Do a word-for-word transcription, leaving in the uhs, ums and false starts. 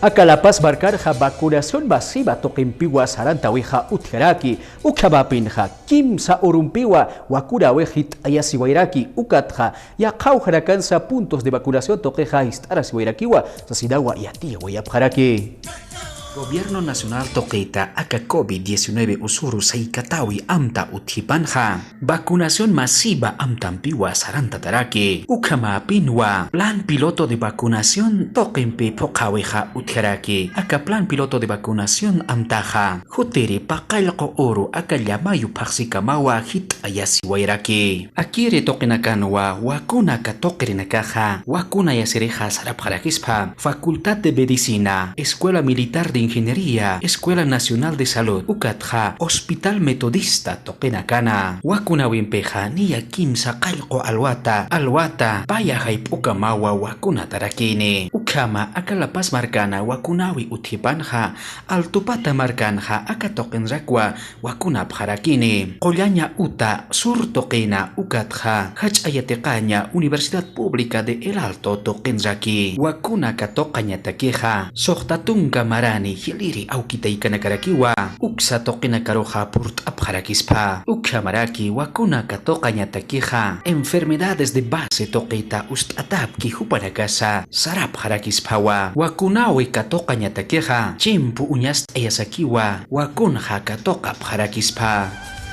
Aka La Paz markanxa vacunación masiva tuqimpiwa sarantawixa utjaraki, ukhamäpinxa kimsa urumpiwa wakunawix jit'ayasiwayraki, ukatxa yaqha ukhanakansa puntos de vacunación tuqixa jist'arasiwayrakiwa sasinawa yatiyawayapxaraki. Gobierno Nacional tuqita aka covid diecinueve usuru saykatawi amta utjipanxa, vacunación masiva amtampiwa sarantataraki. Ukhamäpinwa plan piloto de vacunación tuqimpi phuqhawixa utjaraki. Aka plan piloto de vacunación amtaxa jutiri paqallqu uru aka llamayu phaxsikamawa jit'ayasiwayraki. Akiri tuqinakanwa wakuna katuqirinakaxa wakunayasirixa sarapxarakispa Facultad de Medicina, Escuela Militar de Ingeniería, Escuela Nacional de Salud, ukatxa Hospital Metodista tuqinakana. Wakunawimpixa niya kimsa qallqu alwata, alwata paya jayp'ukamawa wakunatarakini. Ukhama aka La Paz markana wakunawi utjipanxa, Altupata markanxa aka tuqinrakwa wakunapxarakini. Qullaña uta sur tuqina ukatxa jach'a yatiqaña Universidad Pública de El Alto tuqinraki wakuna katuqañatakixa suxta tunka marani jiliri awkitaykanakarakiwa uksa tuqinakaruxa purt'apxarakispa. Ukhamaraki wakuna katuqañatakixa enfermedades de base tuqita ust'atapki jupanakasa sarapxarakisphawa. Wakunawi katuqañatakixa chimpu uñast'ayasakiwa wakunxa katuqapxarakispha.